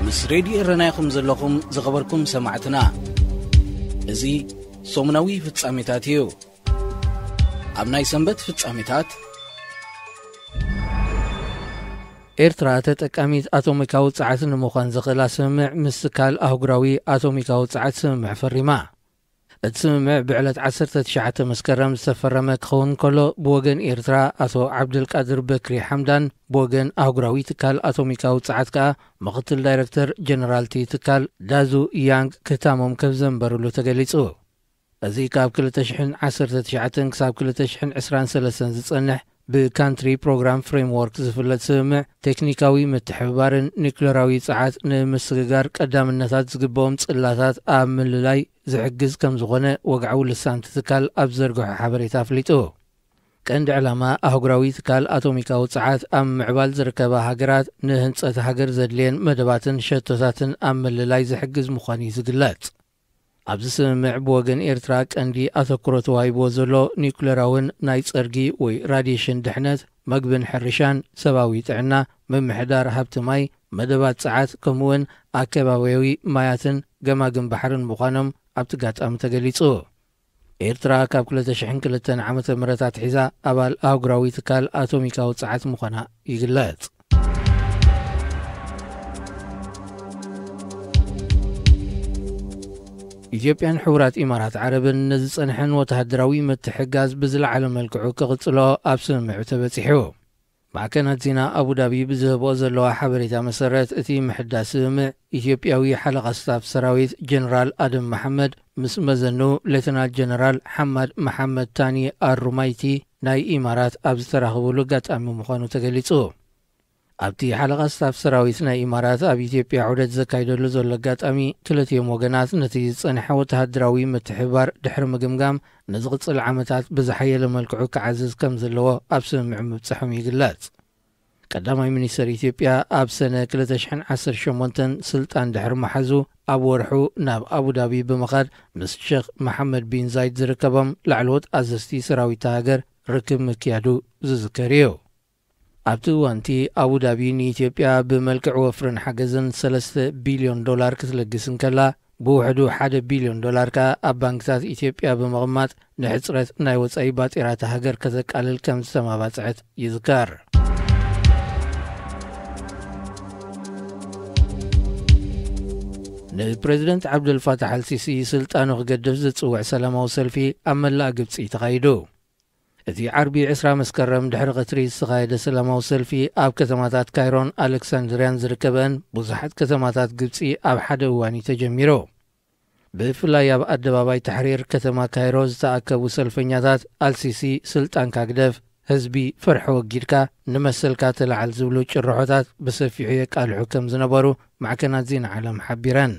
ምስ ሬድዮ ኤረና ኢኹም ዘለኹም ዝኸበርኩም ሰማዕትና። እዚ ሰሙናዊ ፍጻሜታት እዩ። ኣብ ናይ ሰንበት ፍጻሜታት፣ ኤርትራ ተጠቃሚት ኣቶሚካዊ ጸዓት ንምዃን ዘኽእላ ስምምዕ ምስ ትካል ኣህጉራዊ ኣቶሚካዊ ጸዓት ስምምዕ ፈሪማ። እቲ ስምምዕ ብዕለት ዓሰርተ ትሽዓተ መስከረም ዝተፈረመ ክኸውን ከሎ፣ ብወገን ኤርትራ ኣቶ ዓብደልቃድር በክሪ ሓምዳን፣ ብወገን ኣህጉራዊ ትካል ኣቶሚካዊ ጸዓት ከኣ ምኽትል ዳይረክተር ጀነራል እቲ ትካል ዳዙ ያንግ ክታሞም ከም ዘንበሩሉ ተገሊጹ። እዚ ካብ ክልተ ሽሕን ዓሰርተ ትሽዓተን ክሳብ ክልተ ሽሕን ዕስራን ሰለስተን ዝጸንሕ ብካንትሪ ፕሮግራም ፍሬምወርክ ዝፍለጥ ስምምዕ፣ ቴክኒካዊ ምትሕብባርን ኒኩለራዊ ጸዓት ንምስግጋር ቀዳምነታት ዝግብኦም ጽላታት ኣብ ምልላይ ዝሕግዝ ከም ዝኾነ ወግዓዊ ልሳን እቲ ትካል ኣብ ዘርግሖ ሓበሬታ ኣፍሊጡ። ቀንዲ ዕላማ ኣህጉራዊ ትካል ኣቶሚካዊ ጸዓት ኣብ ምዕባል ዝርከባ ሃገራት ንህንጸት ሃገር ዘድልየን መደባትን ሸቶታትን ኣብ ምልላይ ዝሕግዝ ምዃኑ እዩ ዝግለጽ። ኣብዚ ስምምዕ ብወገን ኤርትራ ቀንዲ ኣተኩሮ ተዋሂብዎ ዘሎ ኒኩለራውን ናይ ጸርጊ ወይ ራዲሽን ድሕነት፣ መግብን ሕርሻን፣ ሰብኣዊ ጥዕና፣ ምምሕዳር ሃብቲ ማይ፣ መደባት ጸዓት፣ ከምኡውን ኣከባቢያዊ ማያትን ገማግም ባሕርን ምዃኖም ኣብቲ ጋጣሚ ተገሊጹ። ኤርትራ ካብ ክልተ ሽሕን ክልተን ዓመተ ምህረት ኣትሒዛ ኣባል ኣህጉራዊ ትካል ኣቶሚካዊ ጸዓት ምዃና ይግለጽ። ኢትዮጵያን ሕቡራት ኢማራት ዓረብን ንዝጸንሐን ወተሃደራዊ ምትሕጋዝ ብዝለዓለ መልክዑ ክቕጽሎ ኣብ ስምምዕ ተበጺሑ። ማዕከናት ዜና ኣቡዳቢ ብዝህብኦ ዘለዋ ሓበሬታ መሰረት፣ እቲ ምሕዳስ ስምምዕ፣ ኢትዮጵያዊ ሓለቓ ስታፍ ሰራዊት ጀነራል ኣደም መሓመድ ምስ መዘኑ ሌተናል ጀነራል ሓማድ መሓመድ ታኒ ኣሩማይቲ ናይ ኢማራት ኣብ ዝተራኸቡሉ ኣጋጣሚ ምዃኑ ተገሊጹ። ኣብቲ ሓለቓ ስታፍ ሰራዊት ናይ ኢማራት ኣብ ኢትዮጵያ ዑደት ዘካይደሉ ዘሎ ኣጋጣሚ፣ ክልቲኦም ወገናት ነቲ ዝጸንሐ ወተሃደራዊ ምትሕብባር ድሕሪ ምግምጋም፣ ንዝቕጽል ዓመታት ብዝሓየለ መልክዑ ክዓዝዝ ከም ዘለዎ ኣብ ስምምዕ ምብጻሖም ይግለጽ። ቀዳማይ ሚኒስተር ኢትዮጵያ ኣብ ሰነ ክልተ ሽሕን ዓሰርተ ሸሞንተን ስልጣን ድሕሪ ምሓዙ፣ ኣብ ወርሑ ናብ ኣቡዳቢ ብምኻድ ምስ ሸኽ መሓመድ ቢን ዛይድ ዝርከቦም ላዕለዎት ኣዘዝቲ ሰራዊት እታ ሃገር ርክብ ምክያዱ ዝዝከር እዩ። ኣብቲ እዋንቲ፣ ኣቡዳቢ ንኢትዮጵያ ብመልክዕ ወፍርን ሓገዝን ሰለስተ ቢልዮን ዶላር ክትልግስ እንከላ፣ ብውሕዱ ሓደ ቢልዮን ዶላር ከኣ ኣብ ባንክታት ኢትዮጵያ ብምቕማጥ፣ ንሕጽረት ናይ ወጻኢ ባጤራ እታ ሃገር ከተቃልል ከም ዝተማባጽዐት ይዝከር። ንፕረዚደንት ዓብደልፋታሕ ኣልሲሲ ስልጣኑ ክገድፍ ዝጽውዕ ሰላማዊ ሰልፊ ኣብ መላእ ግብጺ ተኻይዱ። እቲ ዓርቢ ዕስራ መስከረም ድሕሪ ቀትሪ ዝተኻየደ ሰላማዊ ሰልፊ፣ ኣብ ከተማታት ካይሮን ኣሌክሳንድርያን ዝርከበን ብዙሓት ከተማታት ግብጺ ኣብ ሓደ እዋን እዩ ተጀሚሩ። ብፍላይ ኣብ ኣደባባይ ታሕሪር ከተማ ካይሮ ዝተኣከቡ ሰልፈኛታት፣ ኣልሲሲ ስልጣንካ ግደፍ፣ ህዝቢ ፍርሒ ወጊድካ፣ ንመሰልካ ተላዓል ዝብሉ ጭርሖታት ብሰፊሑ የቃልሑ ከም ዝነበሩ ማዕከናት ዜና ዓለም ሓቢረን።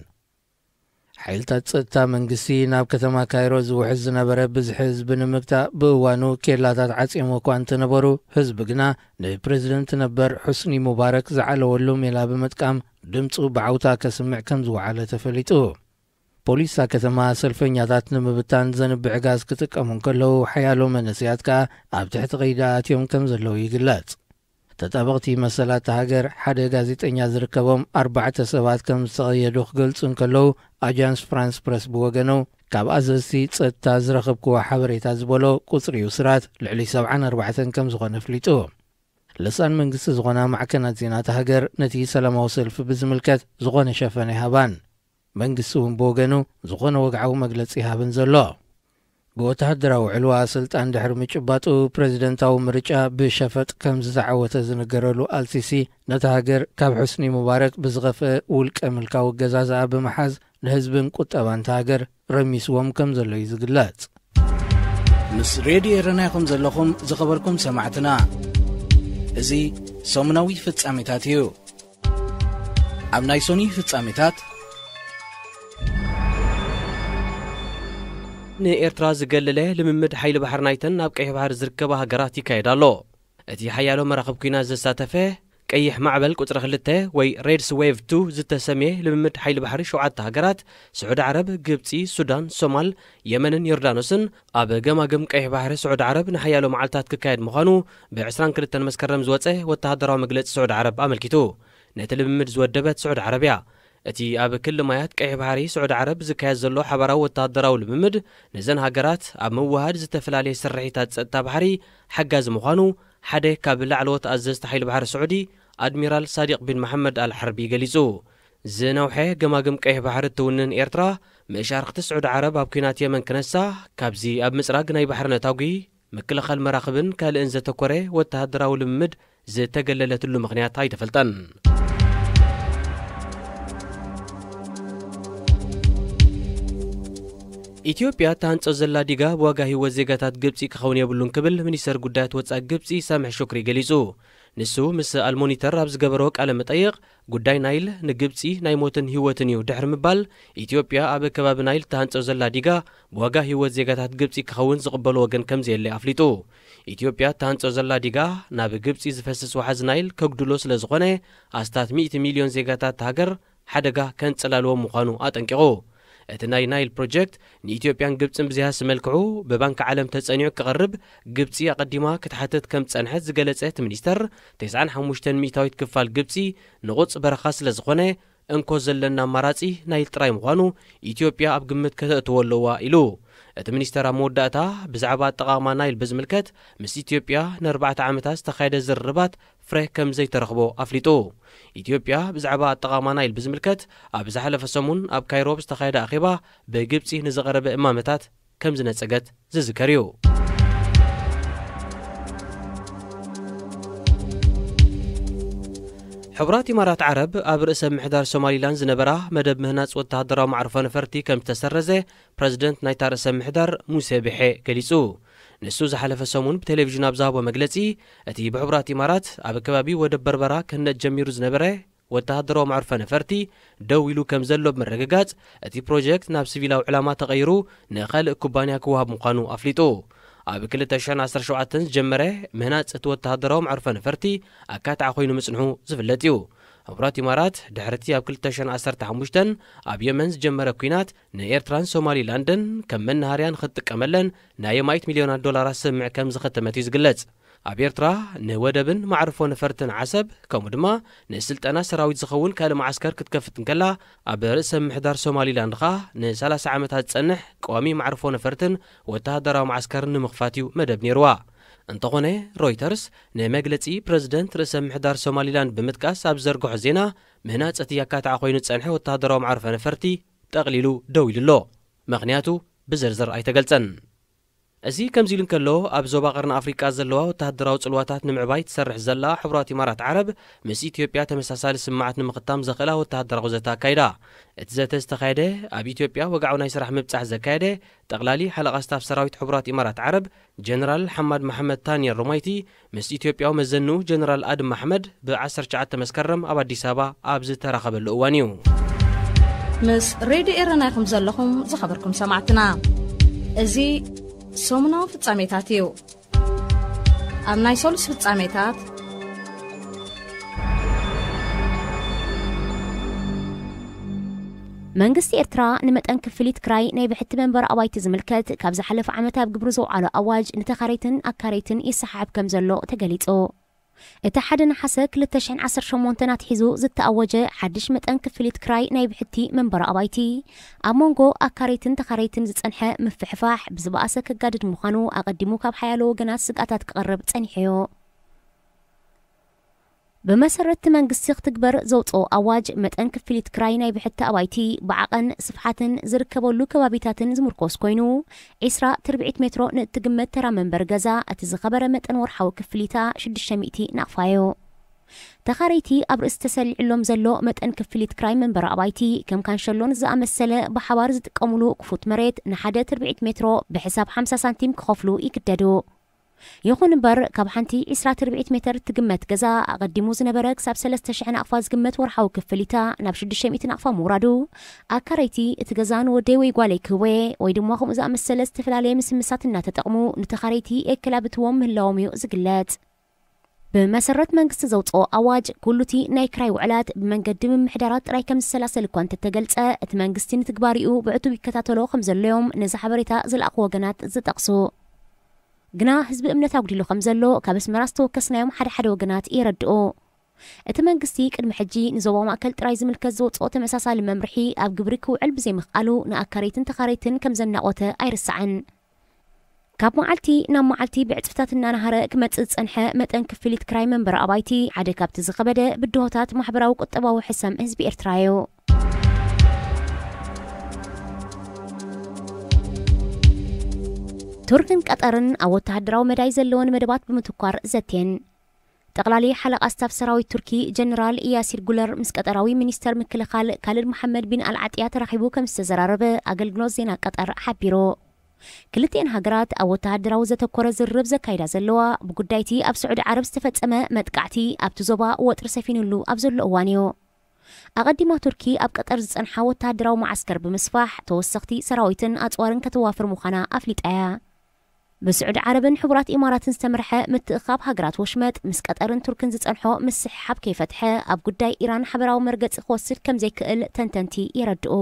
ሓይልታት ጸጥታ መንግስቲ ናብ ከተማ ካይሮ ዝውሕዝ ዝነበረ ብዝሒ ህዝቢ ንምግታእ ብእዋኑ ኬላታት ዓጽዮም እኳ እንተነበሩ፣ ህዝቢ ግና ንፕረዚደንት ነበር ሑስኒ ሙባረክ ዝዓለወሉ ሜላ ብምጥቃም ድምጹ ብዓውታ ከስምዕ ከም ዝወዓለ ተፈሊጡ። ፖሊስ እታ ከተማ ሰልፈኛታት ንምብታን ዘንብዕ ጋዝ ክጥቀሙ እንከለዉ፣ ሓያሎ መንእሰያት ከኣ ኣብ ትሕቲ ቀይዲ ኣትዮም ከም ዘለዉ ይግለጽ። ተጣበቕቲ መሰላት እታ ሃገር፣ ሓደ ጋዜጠኛ ዝርከቦም ኣርባዕተ ሰባት ከም ዝተቐየዱ ክገልጹ እንከለዉ፣ ኣጃንስ ፍራንስ ፕረስ ብወገኑ፣ ካብ ኣዘዝቲ ጸጥታ ዝረኸብክዎ ሓበሬታ ዝበሎ፣ ቁጽሪ እሱራት ልዕሊ ሰብዓን ኣርባዕተን ከም ዝኾነ ኣፍሊጡ። ልሳን መንግስቲ ዝኾና ማዕከናት ዜና እታ ሃገር፣ ነቲ ሰላማዊ ሰልፊ ብዝምልከት ዝኾነ ሸፈነ ኣይሃባን። መንግስቲ እውን ብወገኑ ዝኾነ ወግዓዊ መግለጺ ኣይሃበን ዘሎ። ብወተሃደራዊ ዕልዋ ስልጣን ድሕሪ ምጭባጡ፣ ፕረዚደንታዊ ምርጫ ብሸፈጥ ከም ዝተዓወተ ዝንገረሉ ኣልሲሲ፣ ነታ ሃገር ካብ ሑስኒ ሙባረክ ብዝኸፍአ ውልቀ ምልካዊ ኣገዛዝኣ ብምሓዝ፣ ንህዝብን ቁጠባን እታ ሃገር ረሚስዎም ከም ዘሎ እዩ ዝግለጽ። ምስ ሬድዮ ኤረና ኢኹም ዘለኹም ዝኸበርኩም ሰማዕትና። እዚ ሰሙናዊ ፍጻሜታት እዩ። ኣብ ናይ ሶኒ ፍጻሜታት፣ ንኤርትራ ዝገለለ ልምምድ ሓይሊ ባሕሪ ናይተን ኣብ ቀይሕ ባሕሪ ዝርከባ ሃገራት ይካየድ ኣሎ። እቲ ሓያሎ መራኽብ ኲናት ዘሳተፈ ቀይሕ ማዕበል ቁጽሪ ክልተ ወይ ሬድስ ዌቭ ቱ ዝተሰምየ ልምምድ ሓይሊ ባሕሪ ሸውዓተ ሃገራት፣ ስዑዲ ዓረብ፣ ግብጺ፣ ሱዳን፣ ሶማል፣ የመንን ዮርዳኖስን፣ ኣብ ገማግም ቀይሕ ባሕሪ ስዑዲ ዓረብ ንሓያሎ መዓልታት ክካየድ ምዃኑ ብ ዕስራን ክልተን መስከረም ዝወጸ ወተሃደራዊ መግለጺ ስዑዲ ዓረብ ኣመልኪቱ። ነቲ ልምምድ ዝወደበት ስዑዲ ዓረብ እያ። እቲ ኣብ ክሊ ማያት ቀይሕ ባሕሪ ስዑዲ ዓረብ ዝካየድ ዘሎ ሓባራዊ ወተሃደራዊ ልምምድ፣ ነዘን ሃገራት ኣብ ምውሃድ ዝተፈላለየ ስርሒታት ጸጥታ ባሕሪ ሓጋዚ ምዃኑ ሓደ ካብ ላዕለዎት ኣዘዝቲ ሓይሊ ባሕሪ ስዑዲ ኣድሚራል ሳዲቕ ቢን መሓመድ ኣል ሓርቢ ገሊጹ። ዝነውሐ ገማግም ቀይሕ ባሕሪ እትውንን ኤርትራ፣ መሻርኽቲ ስዑዲ ዓረብ ኣብ ኲናት የመን ክነሳ፣ ካብዚ ኣብ ምጽራግ ናይ ባሕሪ ነታጒ፣ ምክልኻል መራኽብን ካልእን ዘተኮረ ወተሃደራዊ ልምምድ ዝተገለለትሉ ምኽንያት ኣይተፈልጠን። ኢትዮጵያ እትሃንጾ ዘላ ዲጋ ብዋጋ ህይወት ዜጋታት ግብጺ ክኸውን የብሉን ክብል ሚኒስተር ጉዳያት ወጻኢ ግብጺ ሳምሕ ሹክሪ ገሊጹ። ንሱ ምስ ኣልሞኒተር ኣብ ዝገበሮ ቃለ መጠይቕ፣ ጉዳይ ናይል ንግብጺ ናይ ሞትን ህይወትን እዩ ድሕሪ ምባል፣ ኢትዮጵያ ኣብ ከባቢ ናይል እትሃንጾ ዘላ ዲጋ ብዋጋ ህይወት ዜጋታት ግብጺ ክኸውን ዝቕበሎ ወገን ከም ዘየለ ኣፍሊጡ። ኢትዮጵያ እትሃንጾ ዘላ ዲጋ ናብ ግብጺ ዝፈስስ ወሓዚ ናይል ከጉድሎ ስለ ዝኾነ፣ ኣስታት ሚእቲ ሚልዮን ዜጋታት ሃገር ሓደጋ ከንጸላልዎም ምዃኑ ኣጠንቂቑ። እቲ ናይ ናይል ፕሮጀክት ንኢትዮጵያን ግብጽን ብዝያስ መልክዑ ብባንክ ዓለም ተጸኒዑ ክቐርብ ግብጺ ኣቐዲማ ክትሓትት ከም ዝጸንሐት ዝገለጸ እቲ ሚኒስተር፣ ተስዓን ሓሙሽተን ሚእታዊት ክፋል ግብጺ ንቑጽ በረኻ ስለ ዝኾነ፣ እንኮ ዘለና ኣማራጺ ናይል ጥራይ ምዃኑ ኢትዮጵያ ኣብ ግምት ከተእትዎ ኣለዋ ኢሉ። እቲ ሚኒስተር ኣብ መወዳእታ ብዛዕባ ኣጠቓቕማ ናይል ብዝምልከት ምስ ኢትዮጵያ ንኣርባዕተ ዓመታት ዝተኻየደ ዝርርባት ፍረ ከም ዘይተረኽቦ ኣፍሊጡ። ኢትዮጵያ ብዛዕባ ኣጠቓቕማ ናይል ብዝምልከት ኣብ ዝሓለፈ ሰሙን ኣብ ካይሮ ብዝተኻየደ ኣኼባ ብግብጺ ንዝቐረበ እማመታት ከም ዝነጸገት ዝዝከር እዩ። ሕቡራት ኢማራት ዓረብ ኣብ ርእሰ ምሕዳር ሶማሊላንድ ዝነበራ መደብ ምህናጽ ወተሃደራዊ መዕርፎ ነፈርቲ ከም ዝተሰረዘ ፕረዚደንት ናይታ ርእሰ ምሕዳር ሙሴ ብሔ ገሊጹ። ንሱ ዝሓለፈ ሰሙን ብቴሌቪዥን ኣብ ዝሃቦ መግለጺ፣ እቲ ብሕቡራት ኢማራት ኣብ ከባቢ ወደብ በርበራ ክህነጽ ጀሚሩ ዝነበረ ወተሃደራዊ መዕርፎ ነፈርቲ ደው ኢሉ ከም ዘሎ ብምርግጋጽ፣ እቲ ፕሮጀክት ናብ ሲቪላዊ ዕላማ ተቐይሩ ንኻልእ ኩባንያ ክወሃብ ምዃኑ ኣፍሊጡ። ኣብ ክልተ ሽሕን ዓሰርተ ሸውዓተን ዝጀመረ ምህናጽ እቲ ወተሃደራዊ መዕርፎ ነፈርቲ ኣካታዒ ኮይኑ ምጽንሑ ዝፍለጥ እዩ። ሕቡራት ኢማራት ድሕሪ እቲ ኣብ ክልተ ሽሕን ዓሰርተ ሓሙሽተን ኣብ የመን ዝጀመረ ኲናት ንኤርትራን ሶማሊላንድን ከም መናሃርያ ንኽትጥቀመለን ናይ የማኢት ሚልዮናት ዶላራት ስምምዕ ከም ዝኸተመት እዩ ዝግለጽ። ኣብ ኤርትራ ንወደብን መዕርፎ ነፈርትን ዓሰብ፣ ከምኡ ድማ ንስልጠና ሰራዊት ዝኸውን ካልእ መዓስከር ክትከፍት እንከላ፣ ኣብ ርእሰ ምሕዳር ሶማሊላንድ ኸኣ ንሰላሳ ዓመታት ዝጸንሕ ቀዋሚ መዕርፎ ነፈርትን ወተሃደራዊ መዓስከርን ንምኽፋት እዩ መደብ ነይርዋ። እንተኾነ፣ ሮይተርስ ንመግለጺ ፕረዚደንት ርእሰ ምሕዳር ሶማሊላንድ ብምጥቃስ ኣብ ዝዘርግሖ ዜና፣ ምህናጽ እቲ ኣካታዒ ኮይኑ ዝጸንሐ ወተሃደራዊ መዕርፎ ነፈርቲ ጠቕሊሉ ደው ኢሉ ኣሎ። ምኽንያቱ ብዝርዝር ኣይተገልጸን። እዚ ከምዚ ኢሉ እንከሎ፣ ኣብ ዞባ ቀርኒ ኣፍሪቃ ዘለዋ ወተሃደራዊ ጽልዋታት ንምዕባይ ትሰርሕ ዘላ ሕቡራት ኢማራት ዓረብ፣ ምስ ኢትዮጵያ ተመሳሳሊ ስምማዓት ንምኽታም ዘኽእላ ወተሃደራዊ ዘተ ኣካይዳ። እቲ ዘተ ዝተኻየደ፣ ኣብ ኢትዮጵያ ወግዓዊ ናይ ስራሕ ምብጻሕ ዘካየደ ጠቕላሊ ሓለቓ ስታፍ ሰራዊት ሕቡራት ኢማራት ዓረብ ጀነራል ሓማድ መሓመድ ታኒ ሩማይቲ፣ ምስ ኢትዮጵያዊ መዘንኡ ጀነራል ኣድም ኣሕመድ ብ ዓሰርተ ትሽዓተ መስከረም ኣብ ኣዲስ ኣበባ ኣብ ዝተራኸበሉ እዋን እዩ። ምስ ሬድዮ ኤረና ኢኹም ዘለኹም ዝኸበርኩም ሰማዕትና። እዚ ሰሙናዊ ፍጻሜታት እዩ። ኣብ ናይ ሰሉስ ፍጻሜታት፣ መንግስቲ ኤርትራ ንመጠን ክፍሊት ክራይ ናይ ብሕቲ መንበሪ ኣባይቲ ዝምልከት፣ ካብ ዝሓለፈ ዓመት ኣብ ግብሪ ዘውዓሎ ኣዋጅ ንተኻረይትን ኣካረይትን ይሰሓሕብ ከም ዘሎ ተገሊጹ። እቲ ሓደ ነሓሰ ክልተ ሽሕን ዓሰርተ ሸሞንተን ኣትሒዙ ዝተኣወጀ ሓድሽ መጠን ክፍሊት ክራይ ናይ ብሕቲ መንበሪ ኣባይቲ፣ ኣብ መንጎ ኣካረይትን ተኻረይትን ዝጸንሐ ምፍሕፋሕ ብዝበኣሰ ከጋድድ ምዃኑ ኣቐዲሙ ካብ ሓያሎ ወገናት ስግኣታት ክቐርብ ጸኒሑ'ዩ። ብመሰረት እቲ መንግስቲ ክትግበር ዘውጽኦ ኣዋጅ፣ መጠን ክፍሊት ክራይ ናይ ብሕቲ ኣባይቲ ብዓቐን ስፍሓትን ዝርከበሉ ከባቢታትን ዝምርኮስ ኮይኑ፣ ዒስራ ትርብዒት ሜትሮ ንእትግመት ተራ መንበሪ ገዛ፣ እቲ ዝኸበረ መጠን ወርሓዊ ክፍሊታ ሽዱሽተ ሚእቲ ናቕፋ እዩ። ተኻረይቲ ኣብ ርእሲ ተሰሊዕሎም ዘሎ መጠን ክፍሊት ክራይ መንበሪ ኣባይቲ፣ ከም ካንሸሎን ዝኣመሰለ ብሓባር ዝጥቀሙሉ ክፉት መሬት፣ ንሓደ ትርብዒት ሜትሮ ብሕሳብ ሓምሳ ሳንቲም ክኸፍሉ ይግደዱ። ይኹን እምበር፣ ካብ ሓንቲ ዒስራ ትርብዒት ሜተር እትግመት ገዛ፣ ኣቐዲሙ ዝነበረ ክሳብ ሰለስተ ሽሕ ናቕፋ ዝግመት ወርሓዊ ክፍሊታ ናብ ሽዱሽተ ሚእቲ ናቕፋ ምውራዱ፣ ኣካረይቲ እቲ ገዛ ንወደይ ወይ ጓለይ ክህቦ'የ ወይ ድማ ከምኡ ዝኣመሰለ ዝተፈላለየ ምስምሳት እናተጠቕሙ ንተኻረይቲ የከላብትዎም ምህላዎም እዩ ዝግለጽ። ብመሰረት መንግስቲ ዘውጽኦ ኣዋጅ፣ ኩሉቲ ናይ ክራይ ውዕላት ብመንገዲ ምምሕዳራት ጥራይ ከም ዝሰላሰል እኳ እንተተገልጸ፣ እቲ መንግስቲ ንትግባሪኡ ብዕቱብ ይከታተሎ ከም ዘሎ'ዮም ነዚ ሓበሬታ ዝለኣኹ ወገናት ዝጠቕሱ። ግና ህዝቢ እምነት ኣጉዲሉ ከም ዘሎ ካብ ኣስመራ ዝተወከስናዮም ሓደ ሓደ ወገናት የረድኡ። እቲ መንግስቲ ቅድሚ ሕጂ ንዞባ ማእከል ጥራይ ዝምልከት ዘውፅኦ ተመሳሳሊ መምርሒ ኣብ ግብሪ ክውዕል ብዘይምኽኣሉ ንኣካረይትን ተኻረይትን ከም ዘናቖተ ኣይርሳዕን። ካብ መዓልቲ ናብ መዓልቲ ብዕፅፍታት እናናሃረ ክመፅእ ዝፀንሐ መጠን ክፍሊት ክራይ መንበሪ ኣባይቲ ሓደ ካብቲ ዝኸበደ ብድሆታት ማሕበራዊ ቁጠባዊ ሕሰም ህዝቢ ኤርትራ እዩ። ቱርክን ቀጠርን ኣብ ወተሃደራዊ መዳይ ዘለወን መደባት ብምትኳር ዘትየን። ጠቕላሊ ሓለቓ ስታፍ ሰራዊት ቱርኪ ጀነራል ኢያሲር ጉለር ምስ ቀጠራዊ ሚኒስተር ምክልኻል ካልድ መሓመድ ቢን ኣልዓጥያ ተራኺቡ ከም ዝተዘራረበ ኣገልግሎት ዜና ቀጠር ሓቢሩ። ክልቲኤን ሃገራት ኣብ ወተሃደራዊ ዘተኮረ ዝርርብ ዘካይዳ ዘለዋ ብጉዳይቲ ኣብ ስዑዲ ዓረብ ዝተፈጸመ መጥቃዕቲ ኣብቲ ዞባ ወጥሪ ሰፊኑሉ ኣብ ዘሎ እዋን እዩ። ኣቐዲማ ቱርኪ ኣብ ቀጠር ዝጸንሓ ወተሃደራዊ መዓስከር ብምስፋሕ ተወሰኽቲ ሰራዊትን ኣጽዋርን ከተዋፍር ምዃና ኣፍሊጣ እያ። ብስዑዲ ዓረብን ሕቡራት ኢማራትን ዝተመርሐ ምትእኻብ ሃገራት ወሽመጥ ምስ ቀጠርን ቱርክን ዝጸንሖ ምስሕሓብ ከይፈትሐ ኣብ ጉዳይ ኢራን ሓበራዊ መርገጺ ክወስድ ከም ዘይክእል ተንተንቲ የረድኡ።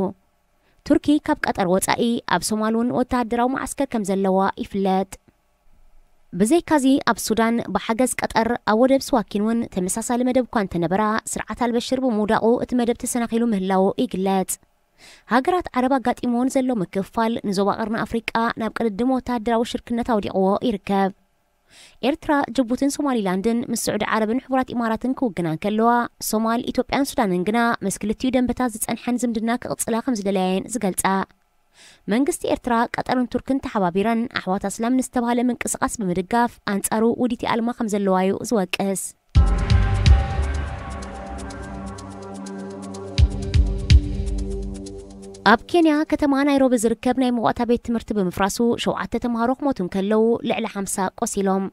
ቱርኪ ካብ ቀጠር ወጻኢ ኣብ ሶማል እውን ወተሃደራዊ መዓስከር ከም ዘለዋ ይፍለጥ። ብዘይካዚ ኣብ ሱዳን ብሓገዝ ቀጠር ኣብ ወደብ ስዋኪን እውን ተመሳሳሊ መደብ እኳ እንተነበራ ስርዓት ኣልበሽር ብምውዳቑ እቲ መደብ ተሰናኺሉ ምህላዉ ይግለጽ። ሃገራት ዓረብ ኣጋጢምዎን ዘሎ ምክፍፋል ንዞባ ቀርኒ ኣፍሪቃ ናብ ቅድድም ወተሃደራዊ ሽርክነት ኣውዲቕዎ ይርከብ። ኤርትራ፣ ጅቡትን ሶማሊላንድን ምስ ስዑዲ ዓረብን ሕቡራት ኢማራትን ክውግና እንከለዋ፣ ሶማል፣ ኢትዮጵያን ሱዳንን ግና ምስ ክልቲኡ ደንበታት ዝጸንሐን ዝምድና ክቕጽላ ከም ዝደለያየን ዝገልጻ። መንግስቲ ኤርትራ፣ ቀጠርን ቱርክን ተሓባቢረን ኣሕዋት ኣስላም ንዝተባህለ ምንቅስቓስ ብምድጋፍ ኣንጻሩ ውዲት ይኣልማ ከም ዘለዋ እዩ ዝወቅስ። ኣብ ኬንያ ከተማ ናይሮቢ ዝርከብ ናይ መዋእታ ቤት ትምህርቲ ብምፍራሱ ሸውዓተ ተምሃሮ ክሞቱ እንከለዉ ልዕሊ ሓምሳ ቆሲሎም።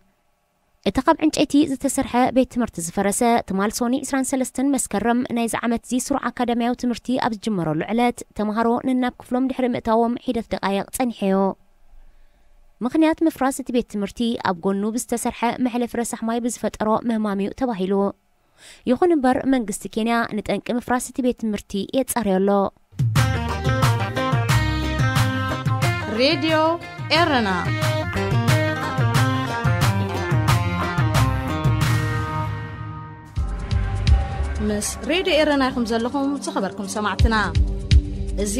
እቲ ካብ ዕንጨይቲ ዝተሰርሐ ቤት ትምህርቲ ዝፈረሰ ትማል ሶኒ ዕስራን ሰለስተን መስከረም ናይዚ ዓመት እዚ ስሩዕ ኣካዳሚያዊ ትምህርቲ ኣብ ዝጅመረሉ ዕለት ተምሃሮ ነናብ ክፍሎም ድሕሪ ምእታዎም ሒደት ደቃይቕ ጸኒሐዮ። ምኽንያት ምፍራስ እቲ ቤት ትምህርቲ ኣብ ጎኑ ብዝተሰርሐ መሕለፊ ረሳሕ ማይ ብዝፈጠሮ ምህማም እዩ ተባሂሉ። ይኹን እምበር መንግስቲ ኬንያ ንጠንቂ ምፍራስ እቲ ቤት ትምህርቲ የጻርዮ ኣሎ። ሬድዮ ኤረና ምስ ሬድዮ ኤረና ኢኹም ዘለኹም ዝኸበርኩም ሰማዕትና። እዚ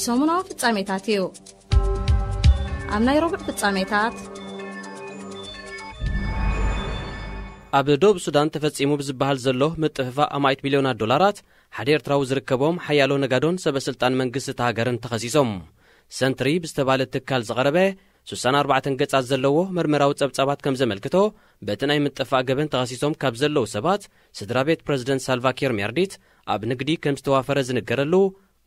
ሰሙናዊ ፍጻሜታት እዩ። ኣብ ናይ ረቡዕ ፍጻሜታት፣ ኣብ ደቡብ ሱዳን ተፈጺሙ ብዝበሃል ዘሎ ምጥፍፋእ ኣማኢት ሚልዮናት ዶላራት ሓደ ኤርትራዊ ዝርከቦም ሓያሎ ነጋዶን ሰበ ስልጣን መንግስቲ እታ ሃገርን ተኸሲሶም። ሰንትሪ ብዝተባለ ትካል ዝቐረበ ስሳን ኣርባዕተን ገጻት ዘለዎ መርመራዊ ጸብጻባት ከም ዘመልክቶ፣ በቲ ናይ ምጥፋእ ገበን ተኸሲሶም ካብ ዘለዉ ሰባት ስድራ ቤት ፕረዚደንት ሳልቫኪር ሚያርዲት ኣብ ንግዲ ከም ዝተዋፈረ ዝንገረሉ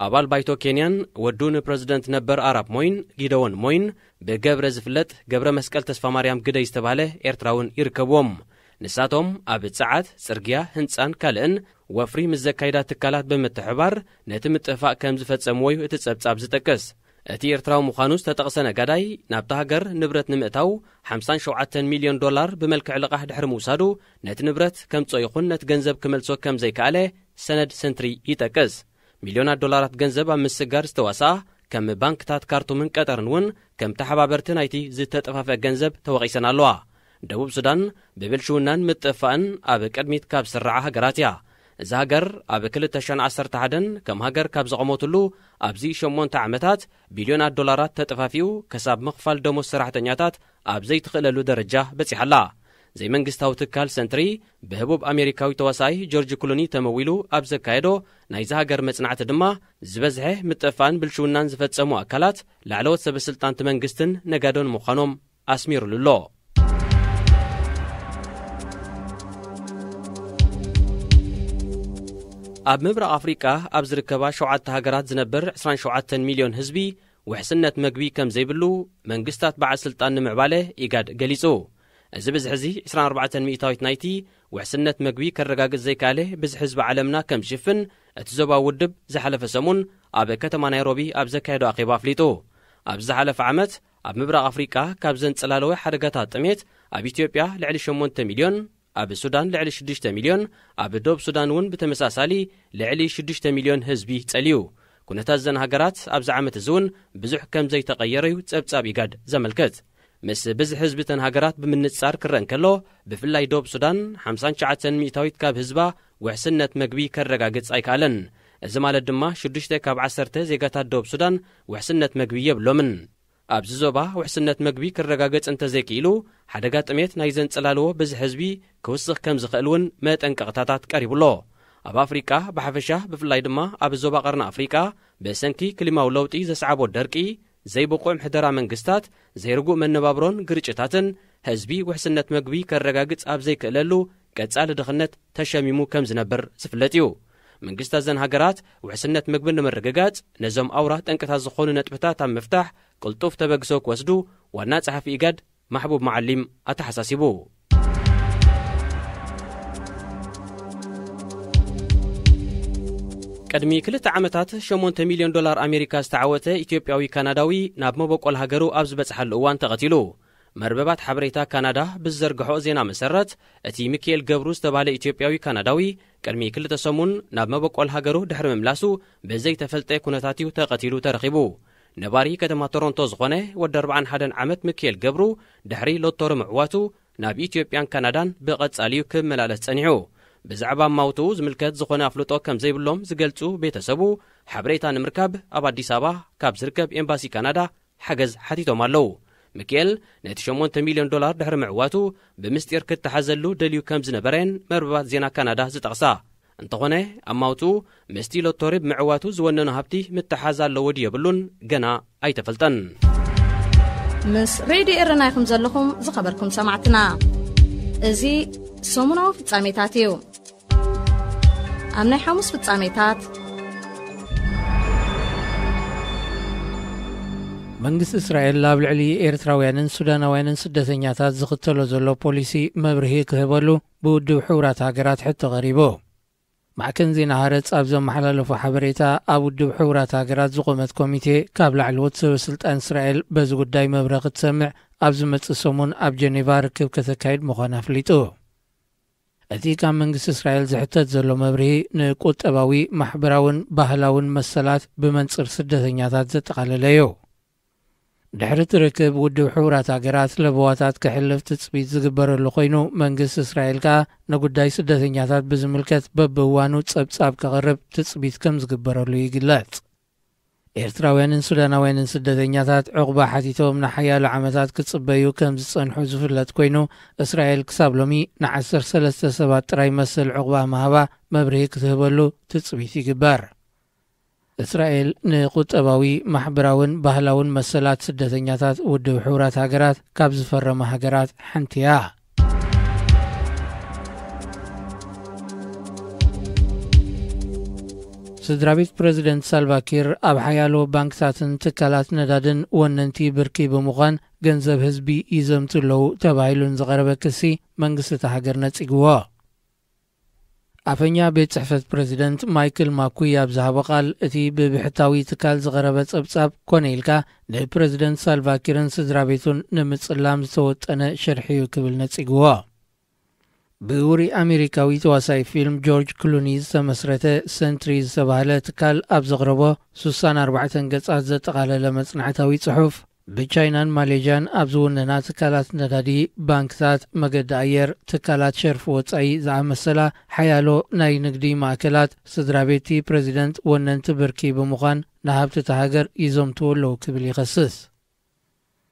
ኣባል ባይቶ ኬንያን ወዱ ንፕረዚደንት ነበር ኣራፕ ሞይን፣ ጊደዎን ሞይን፣ ብገብረ ዝፍለጥ ገብረ መስቀል ተስፋ ማርያም ግደይ ዝተባህለ ኤርትራውን ይርከብዎም። ንሳቶም ኣብ ጸዓት፣ ጽርግያ፣ ህንጻን ካልእን ወፍሪ ምስ ዘካይዳ ትካላት ብምትሕባር ነቲ ምጥፋእ ከም ዝፈጸምዎ እዩ እቲ ጸብጻብ ዝጠቅስ። እቲ ኤርትራዊ ምዃኑ ዝተጠቕሰ ነጋዳይ ናብታ ሃገር ንብረት ንምእታው ሓምሳን ሸውዓተን ሚልዮን ዶላር ብመልክዕ ልቓሕ ድሕሪ ምውሳዱ ነቲ ንብረት ከምጽኦ ይኹን ነቲ ገንዘብ ክመልሶ ከም ዘይከኣለ ሰነድ ሰንትሪ ይጠቅስ። ሚልዮናት ዶላራት ገንዘብ ኣብ ምስጋር ዝተዋስኣ ከም ባንክታት ካርቱምን ቀጠርን እውን ከም ተሓባበርቲ ናይቲ ዝተጠፋፍአ ገንዘብ ተወቒሰን ኣለዋ። ደቡብ ሱዳን ብብልሽውናን ምጥፋእን ኣብ ቅድሚት ካብ ዝስርዓ ሃገራት እያ። እዛ ሃገር ኣብ ክልተ ሽሕን ዓሰርተ ሓደን ከም ሃገር ካብ ዘቐመትሉ ኣብዚ ሸሞንተ ዓመታት ቢልዮናት ዶላራት ተጠፋፊኡ ክሳብ ምኽፋል ደሞዝ ሰራሕተኛታት ኣብ ዘይትኽእለሉ ደረጃ በጺሓ ኣላ። ዘይመንግስታዊ ትካል ሰንትሪ ብህቡብ ኣሜሪካዊ ተዋሳኣይ ጆርጅ ክሉኒ ተመዊሉ ኣብ ዘካየዶ ናይዚ ሃገር መጽናዕቲ ድማ ዝበዝሐ ምጥፋእን ብልሽውናን ዝፈጸሙ ኣካላት ላዕለዎት ሰበ ስልጣንቲ መንግስትን ነጋዶን ምዃኖም ኣስሚሩሉ ኣሎ። ኣብ ምብራቕ ኣፍሪቃ ኣብ ዝርከባ ሸውዓተ ሃገራት ዝነብር ዕስራን ሸውዓተን ሚልዮን ህዝቢ ውሕስነት መግቢ ከም ዘይብሉ መንግስታት በዓል ስልጣን ንምዕባለ ኢጋድ ገሊጹ። እዚ ብዝሒ እዚ ዕስራን ኣርባዕተን ሚእታዊት ናይቲ ውሕስነት መግቢ ከረጋግጽ ዘይከኣለ ብዝሒ ህዝቢ ዓለምና ከም ዝሽፍን እቲ ዞባዊ ውድብ ዝሓለፈ ሰሙን ኣብ ከተማ ናይሮቢ ኣብ ዘካየዶ ኣኼባ ኣፍሊጡ። ኣብ ዝሓለፈ ዓመት ኣብ ምብራቕ ኣፍሪቃ ካብዘን ጽላላዊ ሓደጋታት ጥሜት ኣብ ኢትዮጵያ ልዕሊ ሸሞንተ ሚልዮን፣ ኣብ ሱዳን ልዕሊ ሽዱሽተ ሚልዮን፣ ኣብ ደቡብ ሱዳን እውን ብተመሳሳሊ ልዕሊ ሽዱሽተ ሚልዮን ህዝቢ ጸልዩ። ኩነታት እዘን ሃገራት ኣብዚ ዓመት እዚ እውን ብዙሕ ከም ዘይተቐየረ እዩ ጸብጻብ ኢጋድ ዘመልክት። ምስ ብዝሒ ህዝቢ እተን ሃገራት ብምንጻር ክረአ እንከሎ፣ ብፍላይ ዶብ ሱዳን ሓምሳን ትሽዓተን ሚእታዊት ካብ ህዝባ ውሕስነት መግቢ ከረጋግጽ ኣይከኣለን። እዚ ማለት ድማ ሽዱሽተ ካብ ዓሰርተ ዜጋታት ዶብ ሱዳን ውሕስነት መግቢ የብሎምን። ኣብዚ ዞባ ውሕስነት መግቢ ክረጋገጽ እንተዘይክኢሉ፣ ሓደጋ ጥሜት ናይ ዘንጸላልዎ ብዝሒ ህዝቢ ክውስኽ ከም ዝኽእል እውን መጠንቀቕታታት ቀሪቡ ኣሎ። ኣብ ኣፍሪቃ ብሓፈሻ፣ ብፍላይ ድማ ኣብ ዞባ ቀርኒ ኣፍሪቃ፣ ብሰንኪ ክሊማዊ ለውጢ ዘስዓቦ ደርቂ፣ ዘይብቑዕ ምሕደራ መንግስታት፣ ዘይርጉእ መነባብሮን ግርጭታትን፣ ህዝቢ ውሕስነት መግቢ ከረጋግጽ ኣብ ዘይክእለሉ ቀጻሊ ድኽነት ተሸሚሙ ከም ዝነብር ዝፍለጥ እዩ። መንግስታት እዘን ሃገራት ውሕስነት መግቢ ንምርግጋጽ፣ ነዞም ኣውራ ጠንቅታት ዝኾኑ ነጥብታት ኣብ ምፍታሕ ቅልጡፍ ተበግሶ ክወስዱ ዋና ጸሓፊ ኢጋድ ማሕቡብ መዓሊም ኣተሓሳሲቡ። ቅድሚ ክልተ ዓመታት ሸሞንተ ሚልዮን ዶላር ኣሜሪካ ዝተዓወተ ኢትዮጵያዊ ካናዳዊ ናብ መበቆል ሃገሩ ኣብ ዝበጽሓሉ እዋን ተቐቲሉ። መርበባት ሓበሬታ ካናዳ ብዝዘርግሖ ዜና መሰረት፣ እቲ ሚካኤል ገብሩ ዝተባህለ ኢትዮጵያዊ ካናዳዊ ቅድሚ ክልተ ሰሙን ናብ መበቆል ሃገሩ ድሕሪ ምምላሱ ብዘይተፈልጠ ኩነታት እዩ ተቐቲሉ ተረኺቡ። ነባሪ ከተማ ቶሮንቶ ዝኾነ ወዲ ኣርብዓን ሓደን ዓመት ሚካኤል ገብሩ፣ ድሕሪ ሎቶሪ ምዕዋቱ ናብ ኢትዮጵያን ካናዳን ብቐጻሊ እዩ ክመላለስ ጸኒሑ። ብዛዕባ ማውትኡ ዝምልከት ዝኾነ ኣፍልጦ ከም ዘይብሎም ዝገልጹ ቤተሰቡ፣ ሓበሬታ ንምርካብ ኣብ ኣዲስ ኣበባ ካብ ዝርከብ ኤምባሲ ካናዳ ሓገዝ ሓቲቶም ኣለዉ። ሚካኤል ነቲ ሸሞንተ ሚልዮን ዶላር ድሕሪ ምዕዋቱ፣ ብምስጢር ክተሓዘሉ ደልዩ ከም ዝነበረን መርበባት ዜና ካናዳ ዝጠቕሳ። እንተኾነ፣ ኣማውትኡ ምስቲ ሎቶሪ ብምዕዋቱ ዝወነኖ ሃብቲ ምትሓዝ ኣለዎ ድዩ የብሉን ገና ኣይተፈልጠን። ምስ ሬድዮ ኤረና ኢኹም ዘለኹም ዝኸበርኩም ሰማዕትና። እዚ ሰሙናዊ ፍጻሜታት እዩ። ኣብ ናይ ሓሙስ ፍጻሜታት፣ መንግስቲ እስራኤል ኣብ ልዕሊ ኤርትራውያንን ሱዳናውያንን ስደተኛታት ዝኽተሎ ዘሎ ፖሊሲ መብርሂ ክህበሉ ብውድብ ሕቡራት ሃገራት ሕቶ ቀሪቡ። ማዕከን ዜና ሃረጽ ኣብ ዘመሓላለፎ ሓበሬታ፣ ኣብ ውድብ ሕቡራት ሃገራት ዝቖመት ኮሚቴ ካብ ላዕለዎት ሰበ ስልጣን እስራኤል በዚ ጉዳይ መብርሂ ክትሰምዕ ኣብ ዝመጽእ ሰሙን ኣብ ጀኔቫ ርክብ ከተካይድ ምዃና ኣፍሊጡ። እቲ ካብ መንግስቲ እስራኤል ዝሕተት ዘሎ መብርሂ ንቁጠባዊ፣ ማሕበራውን ባህላውን መሰላት ብመንጽር ስደተኛታት ዘጠቓለለ እዩ። ድሕሪ እቲ ርክብ፣ ውድብ ሕቡራት ሃገራት ለበዋታት ከሕልፍ ትጽቢት ዝግበረሉ ኮይኑ፣ መንግስቲ እስራኤል ከኣ ንጉዳይ ስደተኛታት ብዝምልከት በብእዋኑ ጸብጻብ ከቕርብ ትጽቢት ከም ዝግበረሉ ይግለጽ። ኤርትራውያንን ሱዳናውያንን ስደተኛታት ዑቕባ ሓቲቶም ንሓያሎ ዓመታት ክጽበዩ ከም ዝጸንሑ ዝፍለጥ ኮይኑ፣ እስራኤል ክሳብ ሎሚ ንዓሰርተ ሰለስተ ሰባት ጥራይ መሰል ዑቕባ ምሃባ መብርሂ ክትህበሉ ትጽቢት ይግበር። እስራኤል ንቁጠባዊ፣ ማሕበራውን ባህላውን መሰላት ስደተኛታት ውድብ ሕቡራት ሃገራት ካብ ዝፈረማ ሃገራት ሓንቲ እያ። ስድራ ቤት ፕረዚደንት ሳልቫኪር ኣብ ሓያሎ ባንክታትን ትካላት ነዳድን ወነንቲ ብርኪ ብምዃን ገንዘብ ህዝቢ ይዘምቱ ኣለዉ ተባሂሉ ንዝቐረበ ክሲ መንግስቲ እታ ሃገር ነጺግዎ። ኣፈኛ ቤት ጽሕፈት ፕረዚደንት ማይክል ማኩይ ኣብ ዝሃቦ ቃል፣ እቲ ብብሕታዊ ትካል ዝቐረበ ጸብጻብ ኮነ ኢልካ ንፕረዚደንት ሳልቫኪርን ስድራ ቤቱን ንምጽላም ዝተወጠነ ሽርሒ እዩ ክብል ነጺግዎ። ብውሩይ ኣሜሪካዊ ተዋሳኢ ፊልም ጆርጅ ክሉኒ ዝተመስረተ ሰንትሪ ዝተባህለ ትካል ኣብ ዘቕረቦ ስሳን ኣርባዕተን ገጻት ዘጠቓለለ መጽናዕታዊ ጽሑፍ፣ ብቻይናን ማሌዥያን ኣብ ዝውነና ትካላት ነዳዲ፣ ባንክታት፣ መገዲ ኣየር፣ ትካላት ሸርፊ ወጻኢ ዝኣመሰላ ሓያሎ ናይ ንግዲ ማእከላት፣ ስድራ ቤትቲ ፕረዚደንት ወነንቲ ብርኪ ብምዃን ንሃብቲ እታ ሃገር ይዘምትዎ ኣለዉ ክብል ይኸስስ።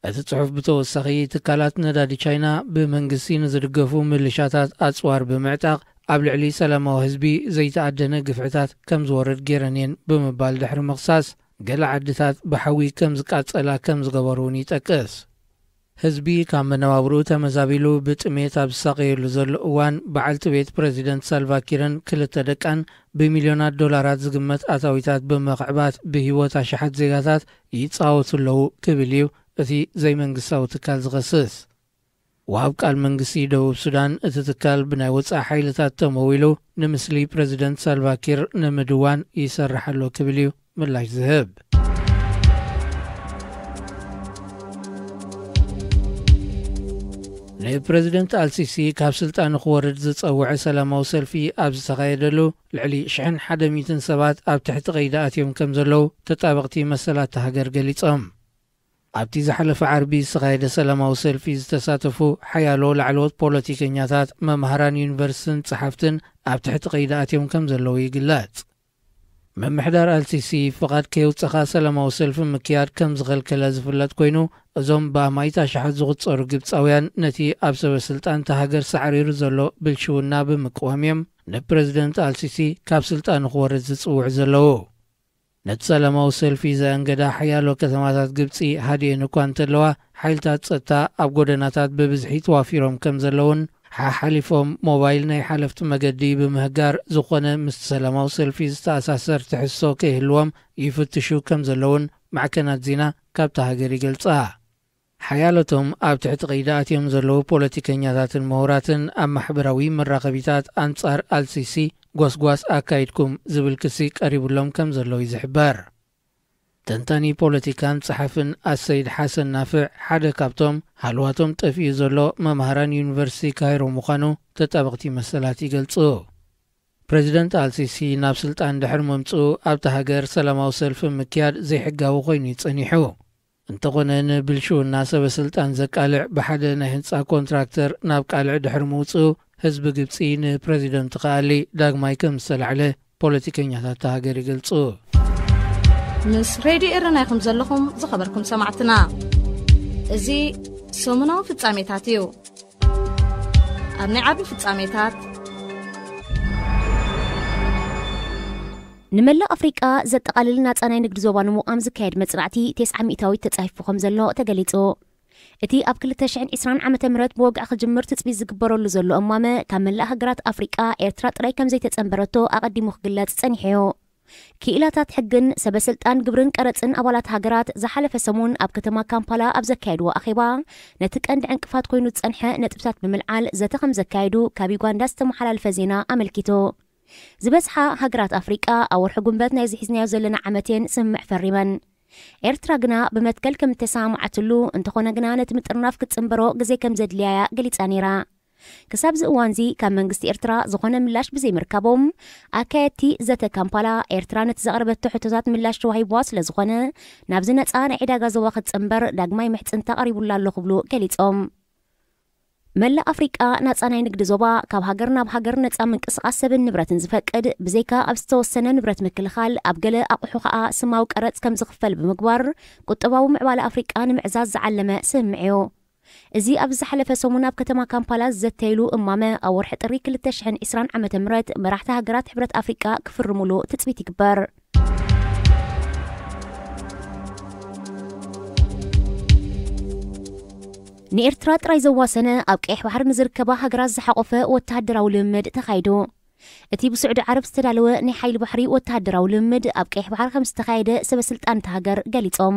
እቲ ጽሑፍ ብተወሳኺ፣ ትካላት ነዳዲ ቻይና ብመንግስቲ ንዝድገፉ ምልሻታት ኣጽዋር ብምዕጣቕ፣ ኣብ ልዕሊ ሰላማዊ ህዝቢ ዘይተኣደነ ግፍዕታት ከም ዝወርድ ገይረን እየን ብምባል ድሕሪ ምኽሳስ፣ ገለ ዓድታት ብሓዊ ከም ዝቃጸላ ከም ዝገበሩ እውን ይጠቅስ። ህዝቢ ካብ መነባብርኡ ተመዛቢሉ ብጥሜት ኣብ ዝሳቐየሉ ዘሎ እዋን፣ በዓልቲ ቤት ፕረዚደንት ሳልቫኪርን ክልተ ደቃን ብሚልዮናት ዶላራት ዝግመት ኣታዊታት ብምኽዕባት ብህይወት ኣሽሓት ዜጋታት ይጻወቱ ኣለዉ ክብል እዩ እቲ ዘይመንግስታዊ ትካል ዝኸስስ። ወሃብ ቃል መንግስቲ ደቡብ ሱዳን፣ እቲ ትካል ብናይ ወጻኢ ሓይልታት ተመዊሉ ንምስሊ ፕረዚደንት ሳልቫኪር ንምድዋን ይሰርሕ ኣሎ ክብል እዩ ምላሽ ዝህብ። ንፕረዚደንት ኣልሲሲ ካብ ስልጣኑ ክወርድ ዝጸውዐ ሰላማዊ ሰልፊ ኣብ ዝተኻየደሉ፣ ልዕሊ ሽሕን ሓደ ሚእትን ሰባት ኣብ ትሕቲ ቀይዲ ኣትዮም ከም ዘለዉ ተጣበቕቲ መሰላት እታ ሃገር ገሊጾም። ኣብቲ ዝሓለፈ ዓርቢ ዝተኻየደ ሰላማዊ ሰልፊ ዝተሳተፉ ሓያሎ ላዕለዎት ፖለቲከኛታት፣ መምሃራን ዩኒቨርሲቲን ጸሓፍትን ኣብ ትሕቲ ቀይዲ ኣትዮም ከም ዘለዉ ይግለጽ። ምምሕዳር ኣልሲሲ ፍቓድ ከየውጸኻ ሰላማዊ ሰልፊ ምክያድ ከም ዝኸልከለ ዝፍለጥ ኮይኑ፣ እዞም ብኣማኢት ኣሽሓት ዝቑጸሩ ግብጻውያን ነቲ ኣብ ሰበ ስልጣን እታ ሃገር ሳዕሪሩ ዘሎ ብልሽውና ብምቅዋም እዮም ንፕረዚደንት ኣልሲሲ ካብ ስልጣኑ ክወርድ ዝጽውዑ ዘለዉ። ነቲ ሰላማዊ ሰልፊ ዘኣንገዳ ሓያሎ ከተማታት ግብጺ ሃዲኤን እኳ እንተለዋ፣ ሓይልታት ጸጥታ ኣብ ጎደናታት ብብዝሒ ተዋፊሮም ከም ዘለውን፣ ሓሓሊፎም ሞባይል ናይ ሓለፍቲ መገዲ ብምህጋር፣ ዝኾነ ምስቲ ሰላማዊ ሰልፊ ዝተኣሳሰር ትሕዝቶ ከይህልዎም ይፍትሹ ከም ዘለውን ማዕከናት ዜና ካብታ ሃገር ይገልጻ። ሓያሎቶም ኣብ ትሕቲ ቀይዲ ኣትዮም ዘለዉ ፖለቲከኛታትን ምሁራትን ኣብ ማሕበራዊ መራኸቢታት ኣንጻር ኣልሲሲ ጎስጓስ ኣካይድኩም ዝብል ክሲ ቀሪቡሎም ከም ዘለዉ እዩ ዝሕበር። ተንታኒ ፖለቲካን ጸሓፍን ኣሰይድ ሓሰን ናፍዕ ሓደ ካብቶም ሃልዋቶም ጠፊኡ ዘሎ መምሃራን ዩኒቨርሲቲ ካይሮ ምዃኑ ተጣበቕቲ መሰላት ይገልጹ። ፕረዚደንት ኣልሲሲ ናብ ስልጣን ድሕሪ ምምጽኡ ኣብታ ሃገር ሰላማዊ ሰልፊ ምክያድ ዘይሕጋዊ ኮይኑ እዩ ጸኒሑ። እንተኾነ ንብልሽውና ሰበ ስልጣን ዘቃልዕ ብሓደ ናይ ህንጻ ኮንትራክተር ናብ ቃልዕ ድሕሪ ምውጽኡ ህዝቢ ግብጺ ንፕረዚደንት ክኣሊ ዳግማይ ከም ዝተላዕለ ፖለቲከኛታት እታ ሃገር ይገልጹ። ምስ ሬድዮ ኤረና ኢኹም ዘለኹም ዝኸበርኩም ሰማዕትና። እዚ ሰሙናዊ ፍጻሜታት እዩ። ኣብ ናይ ዓቢ ፍጻሜታት ንመላእ ኣፍሪቃ ዘጠቓልል ናጻ ናይ ንግዲ ዞባ ንምቋም ዝካየድ መጽናዕቲ ተስዓ ሚእታዊት ተጻሒፉ ከም ዘሎ ተገሊጹ። እቲ ኣብ ክልተ ሽሕን ዕስራን ዓመተ ምህረት ብወግዒ ክጅምር ትጽቢት ዝግበረሉ ዘሎ እማመ ካብ መላእ ሃገራት ኣፍሪቃ ኤርትራ ጥራይ ከም ዘይተጸንበረቶ ኣቐዲሙ ክግለጽ ጸኒሑ እዩ። ክኢላታት ሕግን ሰበ ስልጣን ግብርን ቀረጽን ኣባላት ሃገራት ዝሓለፈ ሰሙን ኣብ ከተማ ካምፓላ ኣብ ዘካየድዎ ኣኼባ ነቲ ቀንዲ ዕንቅፋት ኮይኑ ዝጸንሐ ነጥብታት ብምልዓል ዘተ ከም ዘካየዱ ካብ ዩጋንዳ ዝተመሓላለፈ ዜና ኣመልኪቱ። ዝበዝሓ ሃገራት ኣፍሪቃ ኣብ ወርሒ ጉንበት ናይዚ ሒዝናዮ ዘለና ዓመት እየን ስምምዕ ፈሪመን። ኤርትራ ግና ብመትከል ከም እተሰማማዓትሉ እንተኾነ ግና ነቲ ምጥርናፍ ክትጽንበሮ ግዜ ከም ዘድልያያ ገሊጻ ነይራ። ክሳብ እዚ እዋንዚ ካብ መንግስቲ ኤርትራ ዝኾነ ምላሽ ብዘይምርካቦም ኣካየድቲ ዘተ ካምፓላ ኤርትራ ነቲ ዘቕረበቶ ሕቶታት ምላሽ ተዋሂብዋ ስለ ዝኾነ ናብዚ ነጻ ናይ ዕዳጋ ዞባ ክትጽንበር ዳግማይ ምሕጽንታ ቀሪቡላ ኣሎ ክብሉ ገሊጾም። መላእ ኣፍሪቃ ናጻ ናይ ንግዲ ዞባ ካብ ሃገር ናብ ሃገር ነጻ ምንቅስቓስ ሰብን ንብረትን ዝፈቅድ ብዘይካ ኣብ ዝተወሰነ ንብረት ምክልኻል ኣብ ገለ ኣቑሑ ከኣ ስማዊ ቀረጽ ከም ዝኽፈል ብምግባር ቁጠባዊ ምዕባለ ኣፍሪቃ ንምዕዛዝ ዝዓለመ ስምምዕ እዩ። እዚ ኣብ ዝሓለፈ ሰሙን ኣብ ከተማ ካምፓላ ዝዘተይሉ እማመ ኣብ ወርሒ ጥሪ ክልተ ሽሕን ዕስራን ዓመተ ምህረት መራሕቲ ሃገራት ሕብረት ኣፍሪቃ ክፍርሙሉ ትጽቢት ይግበር። ንኤርትራ ጥራይ ዘዋሰነ ኣብ ቀይሕ ባሕሪ ንዝርከባ ሃገራት ዝሓቆፈ ወተሃደራዊ ልምምድ ተኻይዱ። እቲ ብስዑዲ ዓረብ ዝተዳለወ ናይ ሓይሊ ባሕሪ ወተሃደራዊ ልምምድ ኣብ ቀይሕ ባሕሪ ከም ዝተኻየደ ሰበ ስልጣን እታ ሃገር ገሊጾም።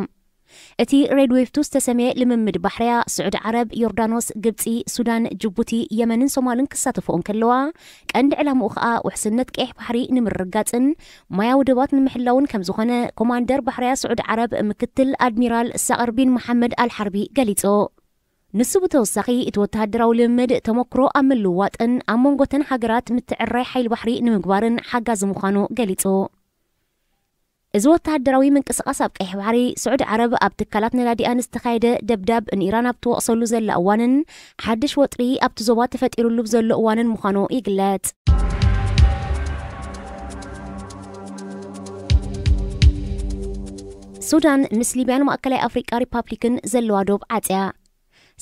እቲ ሬድ ዌቭ ቱ ዝተሰምየ ልምምድ ባሕርያ ስዑዲ ዓረብ፣ ዮርዳኖስ፣ ግብጺ፣ ሱዳን፣ ጅቡቲ፣ የመንን ሶማልን ክሳተፍኦ እንከለዋ ቀንዲ ዕላምኡ ከኣ ውሕስነት ቀይሕ ባሕሪ ንምርግጋጽን ማያዊ ዶባት ንምሕላውን ከም ዝኾነ ኮማንደር ባሕርያ ስዑዲ ዓረብ ምክትል ኣድሚራል ሳቕር ቢን መሓመድ ኣልሓርቢ ገሊጹ። ንሱ ብተወሳኺ እቲ ወተሃደራዊ ልምምድ ተመክሮ ኣብ ምልውዋጥን ኣብ መንጎተን ሃገራት ምትዕርራይ ሓይሊ ባሕሪ ንምግባርን ሓጋዚ ምዃኑ ገሊጹ። እዚ ወተሃደራዊ ምንቅስቓስ ኣብ ቀይሕ ባሕሪ ስዑዲ ዓረብ ኣብ ትካላት ነዳዲኣ ንዝተኻየደ ደብዳብ ንኢራን ኣብ ትወቕሰሉ ዘላ እዋንን ሓድሽ ወጥሪ ኣብቲ ዞባ ተፈጢሩሉ ብዘሎ እዋንን ምዃኑ ይግለጽ። ሱዳን ምስ ሊብያን ማእከላይ ኣፍሪቃ ሪፓብሊክን ዘለዋ ዶብ ዓጽያ።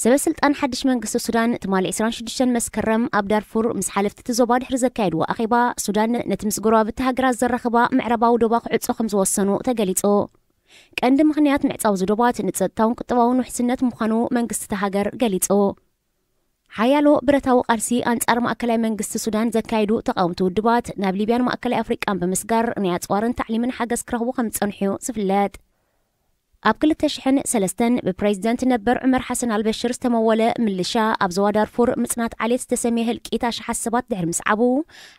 ሰበ ስልጣን ሓድሽ መንግስቲ ሱዳን ትማሊ ዕስራን ሽዱሽተን መስከረም ኣብ ዳርፉር ምስ ሓለፍቲ እቲ ዞባ ድሕሪ ዘካየድዎ ኣኼባ፣ ሱዳን ነቲ ምስ ጎረባብቲ ሃገራት ዘራኽባ ምዕራባዊ ዶባ ክዕጾ ከም ዝወሰኑ ተገሊጹ። ቀንዲ ምኽንያት ምዕጻው እዚ ዶባት ንጸጥታውን ቁጠባውን ውሕስነት ምዃኑ መንግስቲ እታ ሃገር ገሊጹ። ሓያሎ ብረታዊ ቃልሲ ኣንጻር ማእከላይ መንግስቲ ሱዳን ዘካየዱ ተቓወምቲ ውድባት ናብ ሊብያን ማእከላይ ኣፍሪቃን ብምስጋር ናይ ኣጽዋርን ታዕሊምን ሓገዝ ክረኽቡ ከም ዝጸንሑ እዩ ዝፍለጥ። ኣብ ክልተ ሽሕን ሰለስተን ብፕሬዚደንት ነበር ዑመር ሓሰን ኣልበሽር ዝተመወለ ምልሻ ኣብ ዞባ ዳርፉር ምጽናት ዓሌት ዝተሰምየ ህልቂት ኣሽሓት ሰባት ድሕሪ ምስዓቡ፣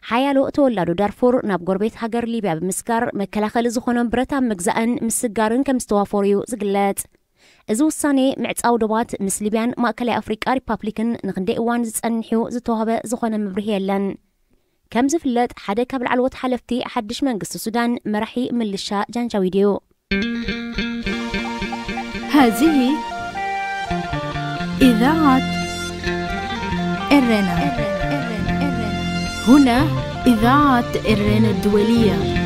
ሓያሎ ተወላዶ ዳርፉር ናብ ጎረቤት ሃገር ሊብያ ብምስጋር መከላኸሊ ዝኾኖም ብረት ኣብ ምግዛእን ምስጋርን ከም ዝተዋፈሩ እዩ ዝግለጽ። እዚ ውሳኔ ምዕጻው ዶባት ምስ ሊብያን ማእከላይ ኣፍሪቃ ሪፓብሊክን ንክንደይ እዋን ዝጸንሕ እዩ ዝተዋህበ ዝኾነ መብርሂ የለን። ከም ዝፍለጥ ሓደ ካብ ላዕለዎት ሓለፍቲ ሓድሽ መንግስቲ ሱዳን መራሒ ምልሻ ጃንጃዊድ እዩ። هذه إذاعة إرينا. هنا إذاعة إرينا الدولية.